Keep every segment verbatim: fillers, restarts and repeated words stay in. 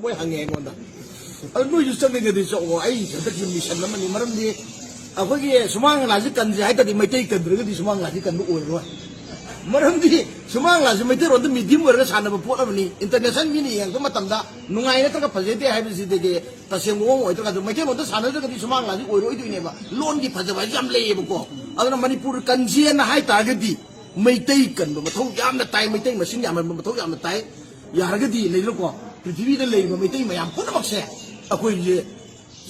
ꯃꯣꯏ ꯍꯪꯉꯦ ꯑꯩꯉꯣꯟꯗ꯫ ꯑꯗꯨ ꯅꯣꯏꯁꯨ ꯆꯠꯂꯤꯒꯗꯤ ꯆꯠꯂꯣ, ꯑꯩ ꯍꯟꯗꯛꯀꯤ ꯃꯤꯁꯟ ꯑꯃꯅꯤ꯫ ꯃꯔꯝꯗꯤ ꯑꯩꯈꯣꯏꯒꯤ ꯁꯨꯃꯥꯡ ꯂꯤꯂꯥꯁꯤ ꯀꯟꯁꯦ ꯍꯥꯏ ꯇꯥꯔꯗꯤ ꯃꯩꯇꯩ ꯀꯟꯗ꯭ꯔꯒꯗꯤ ꯁꯨꯃꯥꯡ ꯂꯤꯂꯥꯁꯤ ꯀꯟꯕ ꯑꯣꯏꯔꯣꯏ꯫ ꯃꯔꯝꯗꯤ ꯁꯨꯃꯥꯡ ꯂꯤꯂꯥꯁꯤ ꯃꯩꯇꯩꯔꯣꯟꯗ ꯃꯤꯗꯤꯌꯝ ꯑꯣꯏꯔꯒ ꯁꯥꯟꯅꯕ ꯄꯣꯠ ꯑꯃꯅꯤ꯫ ꯏꯟꯇꯔꯅꯦꯁꯅꯦꯜ ꯃꯤꯅ ꯌꯦꯡꯉꯛꯄ ꯃꯇꯝꯗ ꯅꯨꯡꯉꯥꯏ ꯅꯠꯇ꯭ꯔꯒ ꯐꯖꯗꯦ ꯍꯥꯏꯕꯁꯤꯗꯒꯤ ꯇꯁꯦꯡꯕ ꯃꯑꯣꯡ ꯑꯣꯏꯗ꯭ꯔꯒꯁꯨ ꯃꯩꯇꯩꯔꯣꯟꯗ ꯁꯥꯟꯅꯗ꯭ꯔꯒꯗꯤ ꯁꯨꯃꯥꯡ ꯂꯤꯂꯥꯁꯤ ꯑꯣꯏꯔꯣꯏꯗꯣꯏꯅꯦꯕ꯫ ꯂꯣꯟꯒꯤ ꯐꯖꯕ ꯍꯥꯏꯁꯦ ꯌꯥꯝ ꯂꯩꯌꯦꯕꯀꯣ꯫ ꯑꯗꯨꯅ ꯃꯅꯤꯄꯨꯔ ꯀꯟꯁꯦꯅ ꯍꯥꯏ ꯇꯥꯔꯒꯗꯤ ꯃꯩꯇꯩ ꯀꯟꯕ ꯃꯊꯧ ꯌꯥꯝꯅ ꯇꯥꯏ, ꯃꯩꯇꯩ ꯃꯁꯤꯡ ꯌꯥꯝꯍꯟꯕ ꯃꯊꯧ ꯌꯥꯝꯅ ꯇꯥꯏ꯫ ꯌꯥꯔꯒꯗꯤ ꯂꯩꯗꯅꯀꯣ, ꯄ꯭ꯔꯤꯊꯤꯕꯤꯗ ꯂꯩꯔꯤꯕ ꯃꯩꯇꯩ ꯃꯌꯥꯝ ꯄꯨꯝꯅꯃꯛꯁꯦ ꯑꯩꯈꯣꯏꯁꯦ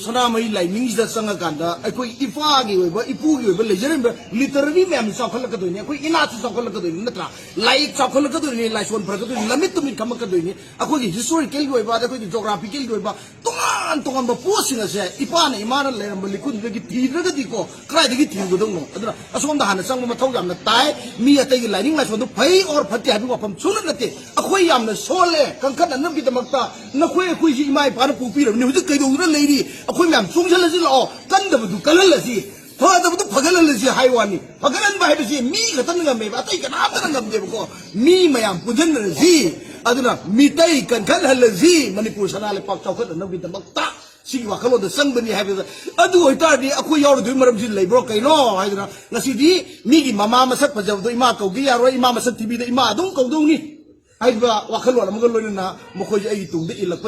ꯁꯅꯥꯃꯍꯤ ꯂꯥꯏꯅꯤꯡꯁꯤꯗ ꯆꯪꯉꯀꯥꯟꯗ ꯑꯩꯈꯣꯏ ꯏꯄꯥꯒꯤ ꯑꯣꯏꯕ, ꯏꯄꯨꯒꯤ ꯑꯣꯏꯕ ꯂꯩꯖꯔꯝꯕ ꯂꯤꯇꯔꯦꯔꯤ ꯃꯌꯥꯝꯁꯤ ꯆꯥꯎꯈꯠꯂꯛꯀꯗꯣꯏꯅꯤ, ꯑꯩꯈꯣꯏ ꯏꯅꯥꯠꯁꯨ ꯆꯥꯎꯈꯠꯂꯛꯀꯗꯣꯏꯅꯤ, ꯅꯠꯇ꯭ꯔꯥ? ꯂꯥꯏꯌꯦꯛ ꯆꯥꯎꯈꯠꯂꯛꯀꯗꯣꯏꯅꯤ, ꯂꯥꯏꯁꯣꯟ ꯐꯔꯛꯀꯗꯣꯏꯅꯤ, ꯂꯝꯃꯤꯠ ꯇꯨꯃꯤꯠ ꯈꯝꯃꯛꯀꯗꯣꯏꯅꯤ꯫ ꯑꯩꯈꯣꯏꯒꯤ ꯍꯤꯁꯇꯣꯔꯤꯀꯦꯜꯒꯤ ꯑꯣꯏꯕ, ꯑꯗ ꯑꯩꯈꯣꯏꯒꯤ ꯖꯣꯒ꯭ꯔꯥꯐꯤꯀꯦꯜꯒꯤ ꯑꯣꯏꯕ ꯇꯣꯉꯥꯟ ꯇꯣꯉꯥꯟꯕ ꯄꯣꯠꯁꯤꯡ ꯑꯁꯦ ꯏꯄꯥꯅ ꯏꯃꯥꯅ ꯂꯩꯔꯝꯕ ꯂꯤꯈꯨꯟꯗꯨꯗꯒꯤ ꯊꯤꯗ꯭ꯔꯒꯗꯤꯀꯣ, ꯀꯗꯥꯏꯗꯒꯤ ꯊꯤꯔꯨꯒꯗꯧꯅꯣ? ꯑꯗꯨꯅ ꯑꯁꯣꯝꯗ ꯍꯥꯟꯅ ꯆꯪꯕ ꯃꯊꯧ ꯌꯥꯝꯅ ꯇꯥꯏ꯫ ꯃꯤ ꯑꯇꯩꯒꯤ ꯂꯥꯏꯅꯤꯡ ꯂꯥꯏꯁꯣꯟꯗꯨ ꯐꯩ ꯑꯣꯔ ꯐꯠꯇꯦ ꯍꯥꯏꯕꯒꯤ ꯋꯥꯐꯝ ꯁꯨꯡꯅ ꯅꯠꯇꯦ꯫ ꯑꯩꯈꯣꯏ ꯌꯥꯝꯅ ꯁꯣꯜꯂꯦ, ꯀꯟꯈꯠꯅꯅꯕꯒꯤꯗꯃꯛꯇ ꯅꯈꯣꯏ ꯑꯩꯈꯣꯏꯁꯤ ꯏꯃꯥ ꯏꯄꯥꯅ ꯄꯣꯛꯄꯤꯔꯕꯅꯤ, ꯍꯧꯖꯤꯛ ꯀꯩꯗꯧꯗꯨꯅ ꯂꯩꯔꯤ? ꯑꯩꯈꯣꯏ ꯃꯌꯥꯝ ꯆꯣꯡꯁꯤꯜꯂꯁꯤ ꯂꯥꯛꯑꯣ, ꯀꯟꯗꯕꯗꯨ ꯀꯜꯍꯜꯂꯁꯤ, ꯐꯗꯕꯗꯨ ꯐꯒꯠꯍꯜꯂꯁꯤ ꯍꯥꯏ ꯋꯥꯅꯤ꯫ ꯐꯒꯠꯍꯟꯕ ꯍꯥꯏꯕꯁꯤ ꯃꯤ ꯈꯛꯇꯅ ꯉꯝꯃꯦꯕ, ꯑꯇꯩ ꯀꯅꯥꯝꯇꯅ ꯉꯝꯗꯦꯕꯀꯣ꯫ ꯃꯤ ꯃꯌꯥꯝ ꯄꯨꯟꯁꯤꯟꯅꯔꯁꯤ, ꯑꯗꯨꯅ ꯃꯤꯇꯩ ꯀꯟꯈꯠꯍꯜꯂꯁꯤ, ꯃꯅꯤꯄꯨꯔ ꯁꯅꯥ ꯂꯩꯄꯥꯛ ꯆꯥꯎꯈꯠꯅꯅꯕꯒꯤꯗꯃꯛꯇ꯫ ꯁꯤꯒꯤ ꯋꯥꯈꯜꯂꯣꯟꯗ ꯆꯪꯕꯅꯤ ꯍꯥꯏꯕꯗ, ꯑꯗꯨ ꯑꯣꯏꯇꯥꯔꯗꯤ ꯑꯩꯈꯣꯏ ꯌꯥꯎꯔꯣꯏꯗꯣꯏ ꯃꯔꯝꯁꯤ ꯂꯩꯕ꯭ꯔꯣ? ꯀꯩꯅꯣ ꯍꯥꯏꯗꯅ ꯉꯁꯤꯗꯤ ꯃꯤꯒꯤ ꯃꯃꯥ ꯃꯁꯛ ꯐꯖꯕꯗꯣ ꯏꯃꯥ ꯀꯧꯒꯦ ꯌꯥꯔꯣꯏ, ꯏꯃꯥ ꯃꯁꯛ ꯊꯤꯕꯤꯗ ꯏꯃꯥ ꯑꯗꯨꯝ ꯀꯧꯗꯧꯅꯤ ꯍꯥꯏꯕ ꯋꯥꯈꯜꯂꯣꯟ ꯑꯃꯒ ꯂꯣꯏꯅꯅ ꯃꯈꯣꯏꯁꯦ ꯑꯩꯒꯤ ꯇꯨꯡꯗ ꯏꯜꯂꯛꯄ